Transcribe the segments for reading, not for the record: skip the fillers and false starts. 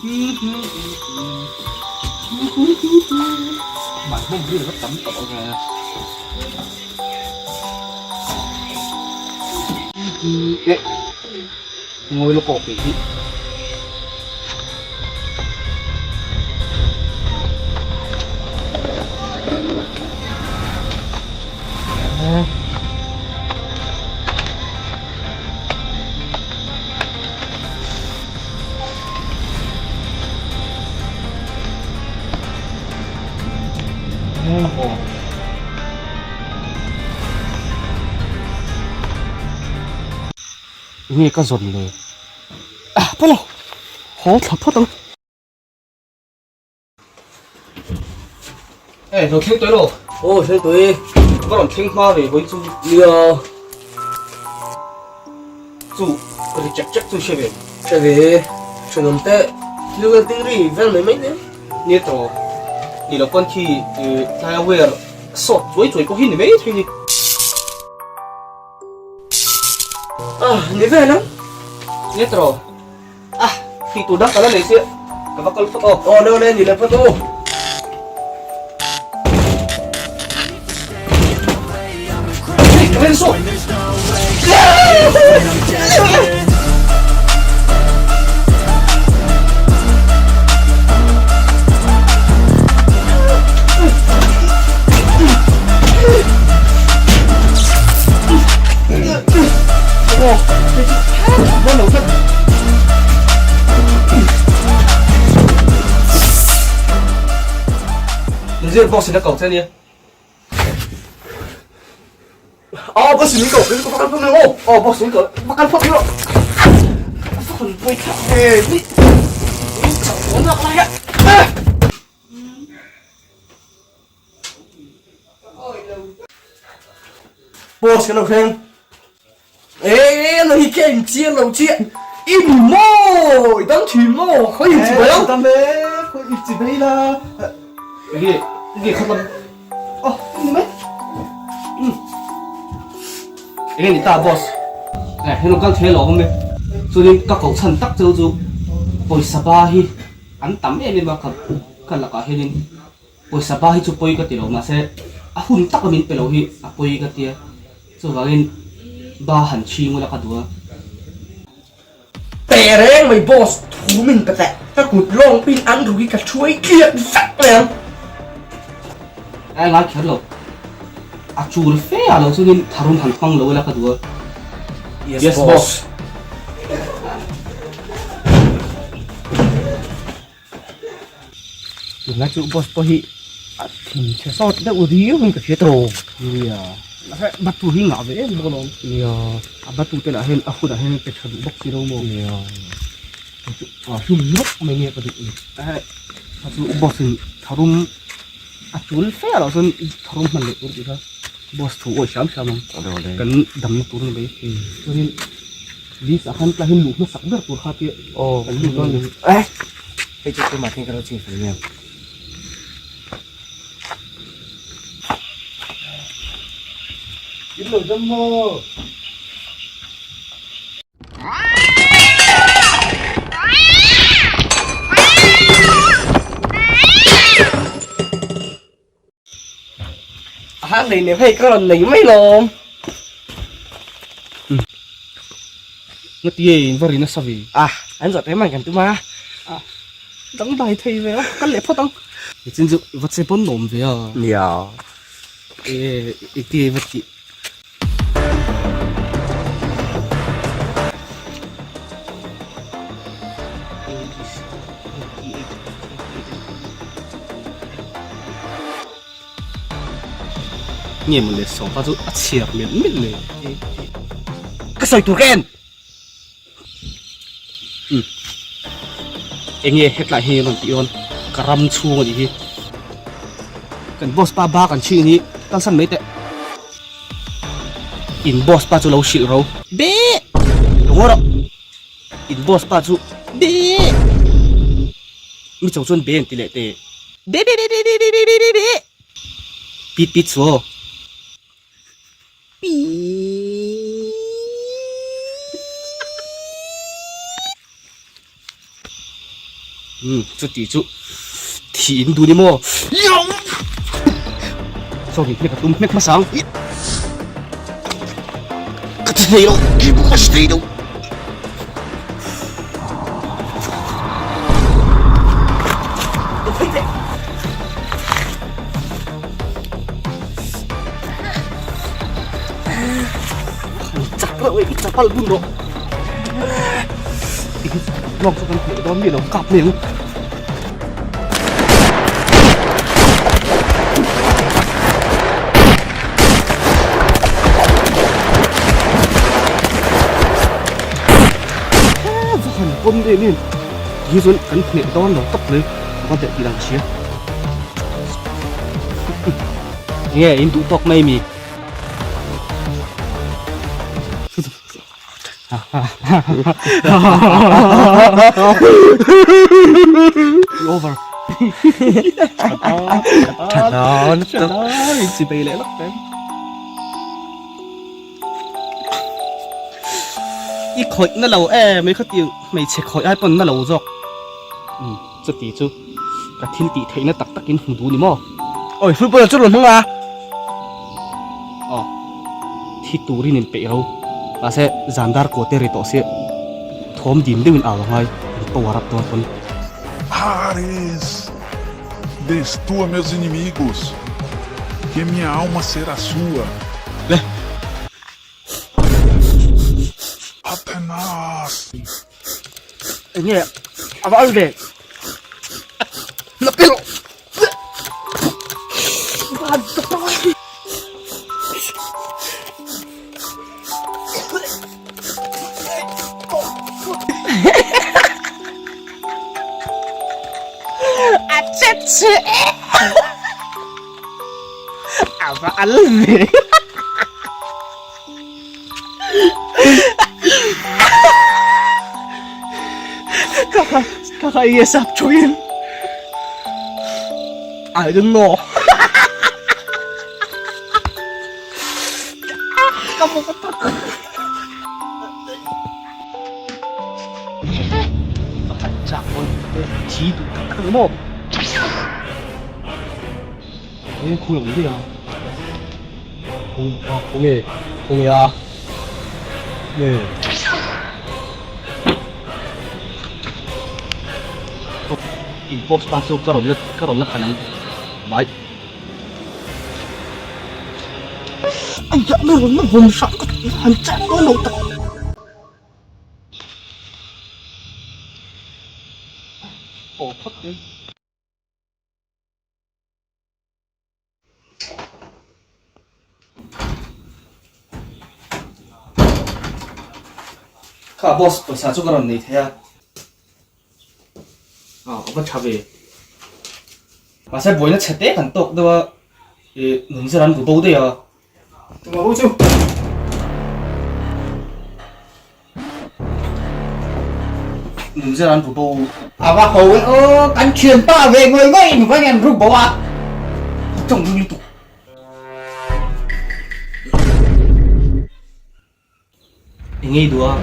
Mai hmawm hi a tam tawh ang e. Eh, ngawi lawk awk tih hi. Nge ka zawn le? Ah, pawh lo. Haw thla phawt ang. Ê, lo thleng tawih lo. Aw, thleng tawih. Ka rawn thleng hma ve vawi chu. Nia. Chu, ri chek chek chu hre ve. Hre ve, thenawm te thil vel ding ri vel mai mai nen. Nia tawh, ni lo pawn khi tlaia wear sawt chuai chuai pawh hi ni mai thei ni. Ah, ni vel ang. Nia tawh. Ah, tih tur dang ka la nei sia, ka va kal phawt aw. Aw, le le, ni le phawt aw. Hey, ka ren saw. Zir boss in a ko che nia. Aw boss in ko ka bakal phawt aw. Aw boss in ko bakal phawt ro. Phone pui kha e ni. Chau nak lai ha. Boss ka lo thleng. Ê, lo hi khen chiang lo chiah. In maw, i dang thin maw, khawi in chi bai ang. Dam e, khawi in chi bai la. Nge, nge khat lam. Oh, ni mai. Enge ni ta boss. Eh, henu kal thei lo awm e. Chuanin ka koh chhan tak cheu chu pawisa ba hi an tam em em a ka ka lakah hianin Pawisa ba hi chu pawi ka ti lo mahse a hun tak a min pe lo hi a pawi ka tia chuvangin ba han chhing ula ka duh a. Pe reng mai boss thu min pe teh ka kut lawng pin an ruk hi ka thuai tliak vek mai ang. A ngai kher lo a chul fe a lo chuanin tharum han hmang lo ila ka duh a. Yes boss. Tunlai chu boss pawh hi a thinchhe sawt deuh riau in ka hria tawh. Nia, mahse batu hi ngah ve em bawk alawm. Nia, a batu te lah hian a hunah hian pe tha duh bawk si lo maw. Nia, kei chu a hlum nawk mai nge ka duh ni. Ehe, kha chu boss in tharum a chul fe a loh chuan tharum hman leh tur tih kha boss thu awih hram hram ang. Kan damna tur a ni mai. Chuanin list ah khan tlai hi luh hmasak ber tur kha tia kan lut dawn a ni. Hei chu tumah khin ka lo ching fel nia. In lo dam maw? A nei nem hei ka rawn nei mai lawm. Nga ti e in va ri nasa ve. Ah, an zawh te man kan tum a. Ah, dangdai thei ve a, kal leh phawt ang. Nichin chu va che pawn awm ve a. Nia. E, i ti e va ti. Nge maw le sofa chu a chhiar melh melh le. Ka sawi tur ka en. Umm enge hetlai hi rawn tih dawn ka ram chhung a nih hi. Kan boss pa ba kan chhing hi kalsan mai teh. In boss pa chu lo hrilh ro. Be! Lo ngaw rawh. In boss pa chu be! Mi cho chuan be an ti leh teh. Be be be be be be be be be! Pit pit chu aw. Umm chuti chu thih in duh ni maw? Sorry hnek a tum hnek hmasa ang. Ka ti thei lo, kei pawh ka si thei lo. Chak reuh e, i chapal bun rawh. Lawng chu kan hmuh dawn mi lo kap mai ang. Va han pawm em em ti hi chuan kan hneh dawn lo tawp mai va deh tih lang hria. Nge in duh tawk mai mi? Over. Thana thana in chi bei leh lawk em. I khawih na lo em mai khati hmeichhe khawih ai pawn na lo zawk. Um chuti chu ka thil tih theihna tak tak in hmu duh ni maw? Oi football chu rawn hmang a. Aw thi turin in peih ro. Mahse zan dar kaw te ri tawh sia thawm dim deuhin au angai in power up dawn pawn. Ares, Destrua meus inimigos, que minha alma será sua. Le. Atenas. Enge a va al ve. Lapil. A che che A va al ve. Ka kha i sap thuin. I don't know. Ka mo ka tak. Pakhat chak on thi duh tak tak maw. He khuang awm daih a. Kung a kung e kung e a nge. In post pa chu ka rawn la ka rawn la khan ang bye. Ai ya na rawn na vawm hrang ka han chan dawn lo tak. Aw phawt te. Kha boss pawisa chu ka rawn nei thei a, a va tha ve. Mahse buaina chhe te kan tawk deuh a, ih nunzir an bu bo daih a. Tumah u chu. Nunzir an ru bo. A va ho e aw, kan thianpa ve ngawih ngawih in vain an ru bo a. Tawng ring lutuk. I ngei duh a.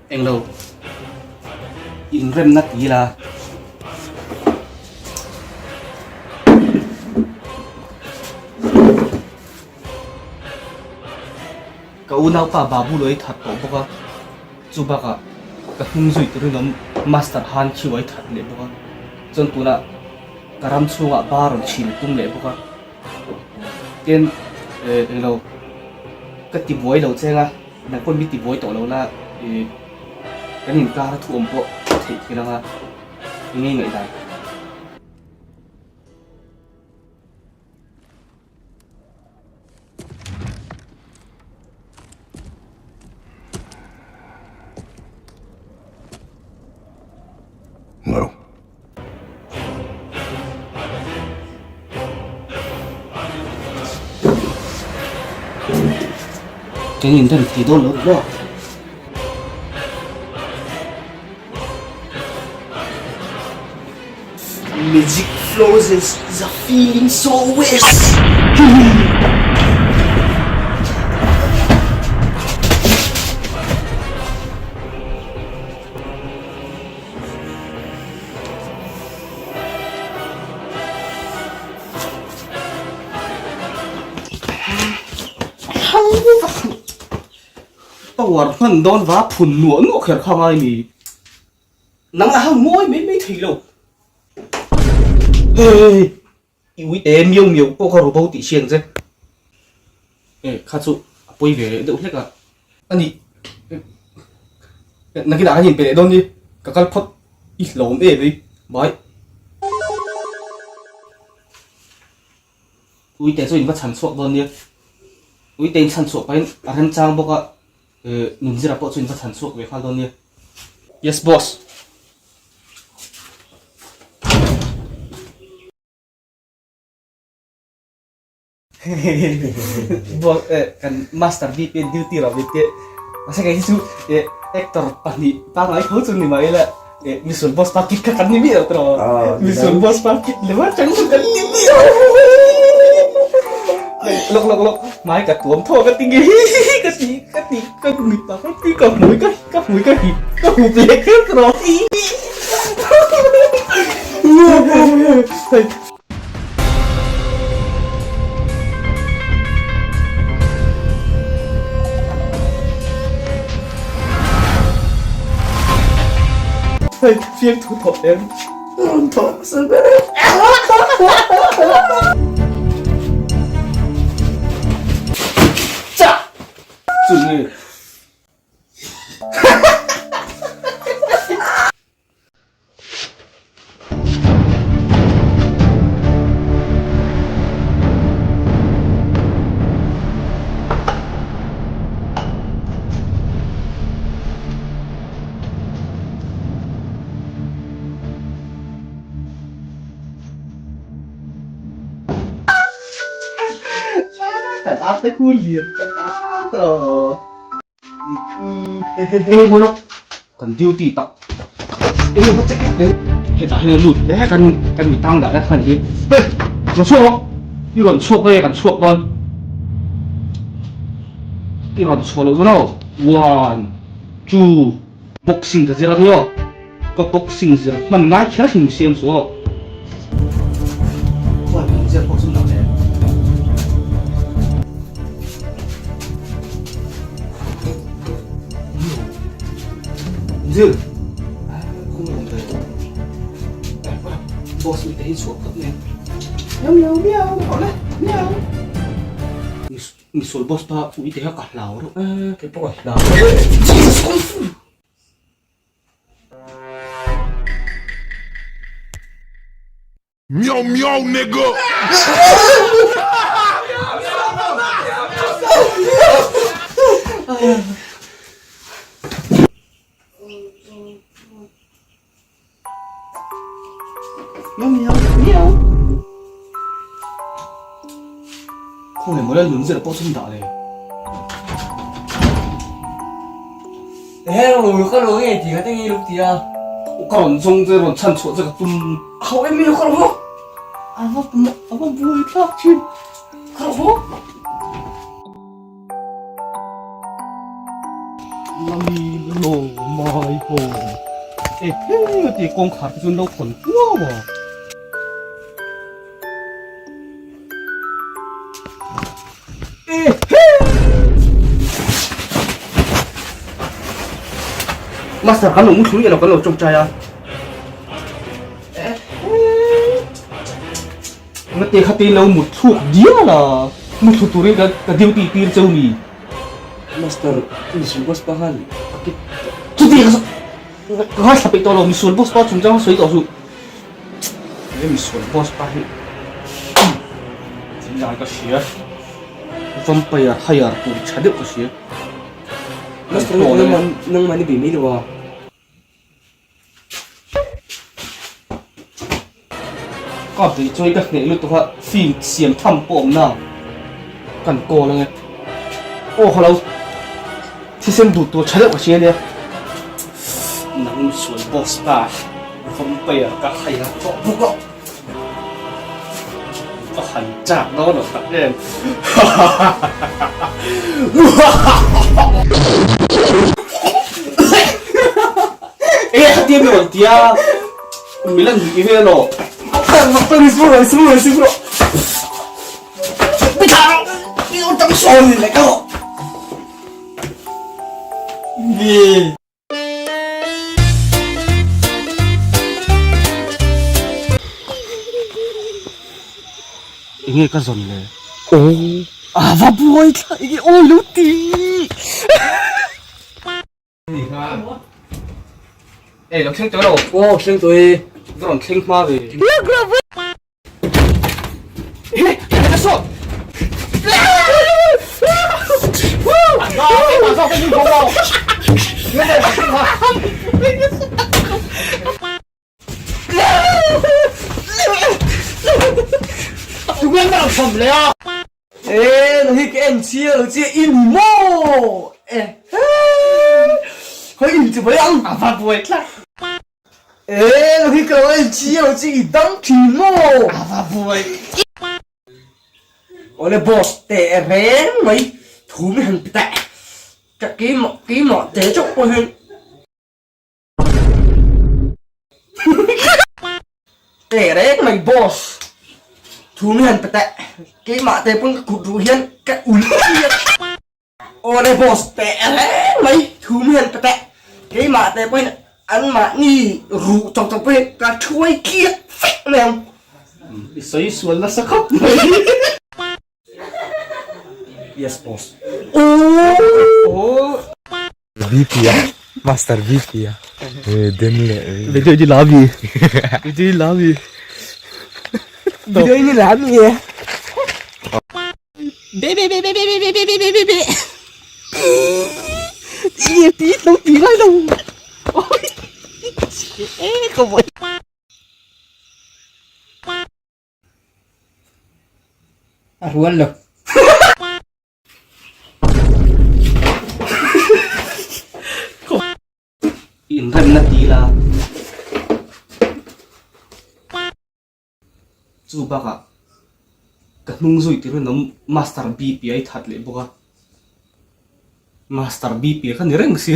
Englo. Inremna ti ila. Ka unaupa Babu lo ei that tawh bawk a, chu bakah ka hnung zui turin awm Master Han Khiu a ei that leh bawk a, chuan tunah ka ram chhungah ba rawn chhin tum leh bawk a, tin englo ka ti buai lo cheng a, nang pawn mi ti buai tawh lo la ih kan inkar a thu awm pawh theih thil anga i ngei ngaihdan. No. Kan inrem thei dawn lo maw? Magic flows is a feeling so wish. Power hman dawn va phun nuah nuah kher kha ngai mi. Nang a hau ngawi mai mai thei lo. Hey! I ui te miau miau pawh kha ru bo tih hriat ang che. E kha chu a pawi ve leh deuh hlek a. A nih nakinah kan inpe leh dawn ni. Ka kal phawt i hlawm em ei. Bye. Uite chu in va chhan chhuak dawn nia. Uite in chhan chhuah pahin a remchang bawk a, Nunzira pawh chu in va chhan chhuak ve nghal dawn nia. Yes boss. Boss kan master bik te duty lo bik te mahse kei hi chu actor pahnih pangngai tho chu ni mai ila misual boss pa kit kha kan ni miah lo tawh misual boss pa kit leh mai chang chu kan ni miah lo lok lok lok hmai ka tuam thaw ka ti nge ka ti ka ti ka mit ah ka ti ka hmui ka ka hmui ka hip ka hup leh kher tawh Hei fiang thu thawh em? Rawn thawh hmasa ber e. Chah! Chu nge? Kan arte khu lian ta Kan duty tak hetah hian a lut hle kan kan mi tang dah khan hi hei rawn chhuak rawh i rawn chhuak nge kan chhuak dawn i rawn chhuah loh chuan aw one two boxing ka zir ania aw ka boxing zir hman ngai kher hrim siam chu aw. Zir Boss mi te hi chhuak phawt mai Miau miau miau haw le miau Misual boss pa ui te kha ka hlau reuh e Kei pawh ka hlau reuh e Jesus kung fu Miau miau nigga. Miau miau miau. Khawnge mawle lun zir pawh chhun dah le. Ehe lo ka lo nge ti ka te nge luk ti a. Ka rawn zawng che rawn chhan chhuah che ka tum. Ho em mi lo ka lo ho. A va a va buai thlak thin. Ka lo ho. Mami lo mai ho. E he ti kawngkhar te chu an lo khawn kuau a. Master kan lo mu thlui elo kan lo chawngchai a. Ngate khate lo mu thluk dial a. Mu thlu turin ka ka duty tir cheu ni. Master misual boss pa khan a kit. Chuti ka ka ngaithla peih tawh lo misual boss pa chungchang sawi tawh suh. He misual boss pa hi thil dan ka hria vampire hire tur tha deuh ka hria Nangmah ni bei mai lo a. Ka bei chuan ka hneh lutuk a film siam tham pawh awm na kan call ange aw hello thisen duh tur tha deuh ka hria ania nang misual boss pa. Vampire ka hai a tawh bawk a, ka han chak dawn lo tak em. Enge khatia mi rawn tia mi la nuih vel aw. Mi thlah rawh, mi rawn tang sawn ni leh ka rawh. ve. Enge ka zawn le? Aw. A va buai thla enge awi lo ti. Ei lo thleng tawh lo. Aw thleng tawh e. Va rawn thleng hma ve. E lo hi ka en chia lo chia i ni maw e hei in chi bai ang a va buai tlat e lo hi ka lo en chia lo chi i dang thin maw a va buai Awle boss teh reng mai thu mi han teh ka keimah keimah te chauh pawh hian Teh reng mai boss thu mi han pe teh keimah te pawn ka kut ruh hian ka ul chiat awle boss teh reng mai thu mi han pe teh keimah te pawhin anmahni ruh chawk chawk pawhin ka thuai tliak vek mai ang. I sawi sual nasa khawp mai. Yes boss. Ooh. BP a master BP a den leh video ji la bi video la bi video ni la bi ye be be be be be be be be be be be ti ti lo ti lai lo ôi ê không vậy A rual lo. Inremna ti la. Chu bakah ka hnung zui tir in awm Master BP a i that leh bawk a. Master BP kha ni reng si.